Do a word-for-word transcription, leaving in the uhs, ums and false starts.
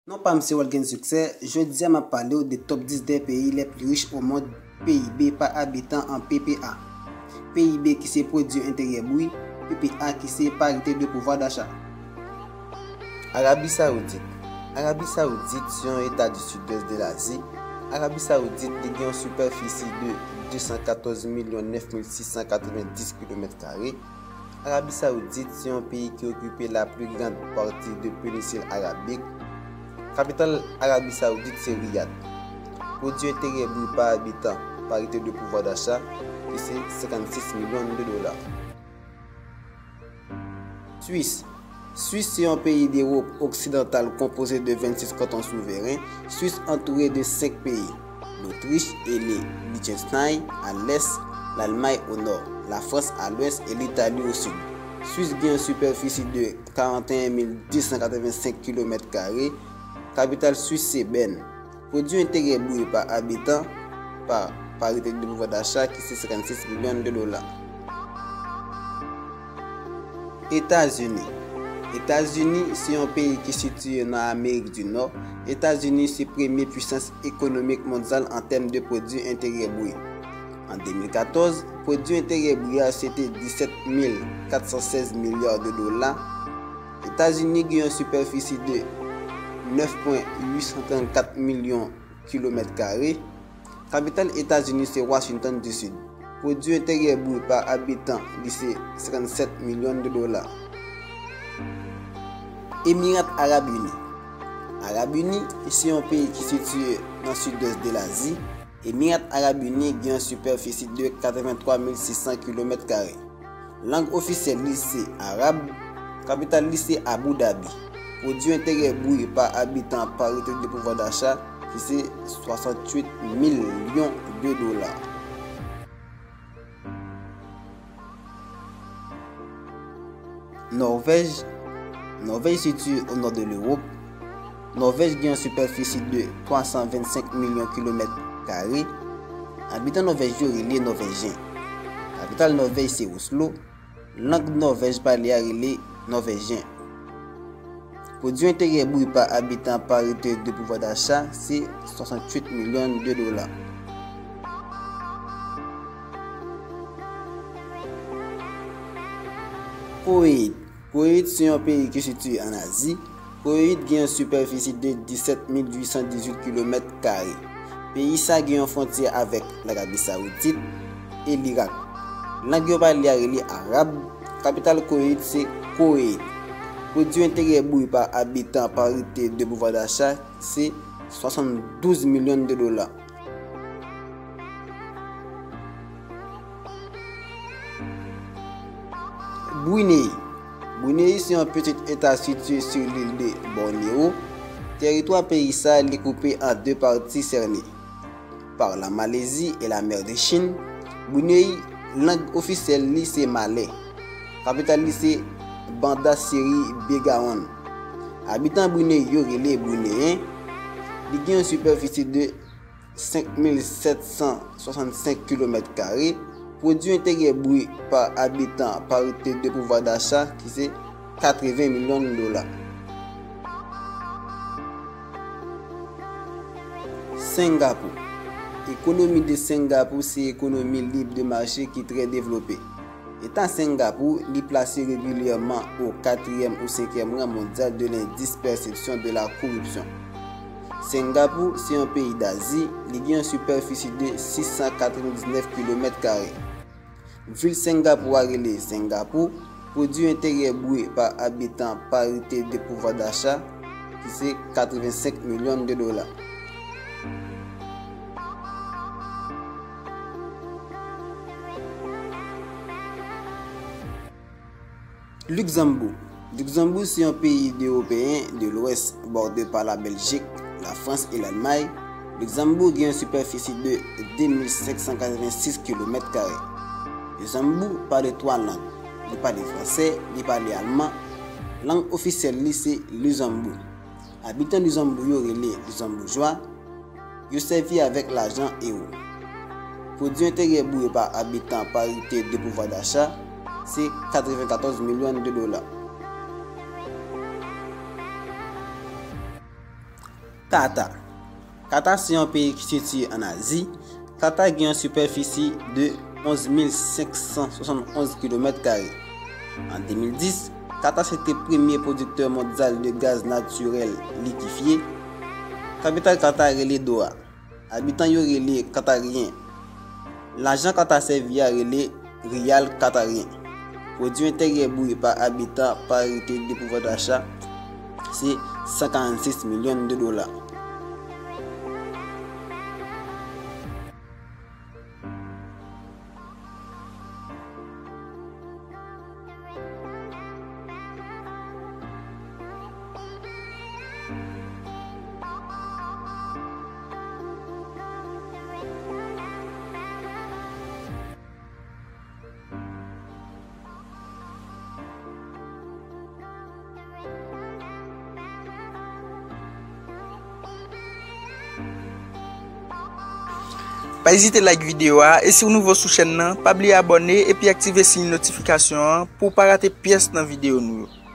Non pa m se Walgen Succès, jodi a m ap pale w de top dis des pays les plus riches au monde, P I B pa abitan an P P A. P I B ki se pwodui enteryè bri, P P A ki se parite de pouvwa dacha. Arabi Sawoudit. Arabi Sawoudit se yon eta di sidès de Lazi. Arabi Sawoudit li gen yon sipèfisi de de san katòz milyon nèf mil sis san katrevendis kilomèt kare. Arabi Sawoudit se yon peyi ki okipe la pli grand pati de penisil arabik. Kapital Arabi Sawoudit se Riyad. Pwodui enteryè bri pa abitan, parite de pouvwa dacha, ki se senkannsis milyon de dola. Swis. Swis se yon peyi de Ewòp oksidantal konpoze de vennsis kanton souveren. Swis antoure de senk peyi, Lotrich e le Liechtenstein a lès, Lalmay o nò, Lafrans a lwès e Litali o sid. Swis gen yon sipèfisi de karanteyen mil de san katrevensenk kilomèt kare. Kapital Swis se Bèn. Pwodui enteryè bri pa abitan, pa parite de pouvwa dacha ki se senkannsis milyon de dola. Etazini. Etazini se yon peyi ki sitiye nan Amerik di Nò. Etazini se premye pwisans ekonomik mondyal an tèm de pwodui enteryè bri. An de mil katòz, pwodui enteryè bri a se te disèt mil kat san sèz milya de dola. Etazini gen yon sipèfisi de nèf pwen uit san trannkat milyon kilomèt kare. Kapital Etazini se Washington D C. Pwodui enteryè bri pa abitan li se senkannsèt milyon de dola. Emirat Arab Ini. Arab Ini se yon peyi ki sitiye nan sidès de Lazi. Emirat Arab Ini gen yon sipèfisi de katrevenntwa mil sis san kilomèt kare. Lang ofisyèl li se arab. Kapital li se Abu Dhabi. Pwodui enteryè bri pa abitan parite de pouvwa dacha ki se swasanntuit milyon de dola. Nòvèj. Nòvèj sitiye o nò de Lewòp. Nòvèj gen yon sipèfisi de twa san vennsenk milyon kilomèt kare. Abitan Nòvèj yo rele Nòvèjyen. Kapital Nòvèj se Oslo. Lang Nòvèj pale a rele nòvèjyen. Pwodui enteryè bri pa abitan parite de pouvwa dacha se swasanntuit milyon de dola. Koweit. Koweit se yon peyi ki sitiye ann Azi. Koweit gen yon sipèfisi de disèt mil uit san dizuit kilomèt kare. Peyi sa gen yon fwontyè avèk Larabi Sawoudit e Lirak. Lang yo pale a rele arab. Kapital Koweit se Koweit. Pwodui enteryè bri pa abitan parite de pouvwa dacha se swasanndouz milyon de dola. Brunei. Brunei se yon pitit eta sitiye sou lil de Borneo. Teritwa peyi sa li koupe an de pati sène pa la Malezi e la Mè de Chin. Brunei, lang ofisyèl li se malè. Kapital li se Banda Seri Begawan. Abitan Brunei yo rele Bruneyen. Li gen yon sipèfisi de senk mil sèt san swasannsenk kilomèt kare. Pwodui enteryè bri pa abitan parite de pouvwa dacha ki se katreven milyon dola. Sengapou. Ekonomi de Sengapou se ekonomi lib de mache ki trè devlope. Eta Sengapou li plase regilyèman o katriyèm ou senkyèm ran mondyal de lendis pèsepsyon de la koripsyon. Sengapou se yon peyi Dazi, li gen yon sipèfisi de sis san katrevendiznèf kilomèt kare. Vil Sengapou a rele Sengapou. Pwodui enteryè bri pa abitan parite de pouvwa dacha ki se katrevensenk milyon de dola. Likzanbou. Likzanbou se yon peyi de Ewopeyen de Lwès, bòde pa la Bèljik, la Frans e Lalmay. Likzanbou gen yon sipèfisi de de mil senk san katrevensis kilomèt kare. Likzanbou pale twa lang. Li pale fransè, li pale alman. Lang ofisyèl li se Likzanbou. Abitan Likzanbou yo rele Likzanboujwa. Yo sèvi avèk lajan ewo. Pwodui enteryè bouyi pa abitan parite de pouvwa dacha, se katrevenkatòz milyon de dola. Kata. Kata se yon peyi ki sitiye ann Azi. Kata gen yon sipèfisi de onz mil senk san swasannonz kilomèt kare. An de mil dis, Kata se te premye pwodiktè mondyal de gaz natirèl likifye. Kapital Kata rele Doha. Abitan yo rele Kataryen. Lajan Kata sèvi a rele riyal kataryen. Pwodui enteryè bouyi pa abitan parite de pouvwa dacha, se san karannsis milyon de dola. Pa ezite like videyo a, e si w nouvo sou chèn nan, pa bliye abòne epi aktive siy notifikasyon an pou w pa rate pyès nan videyo nou yo.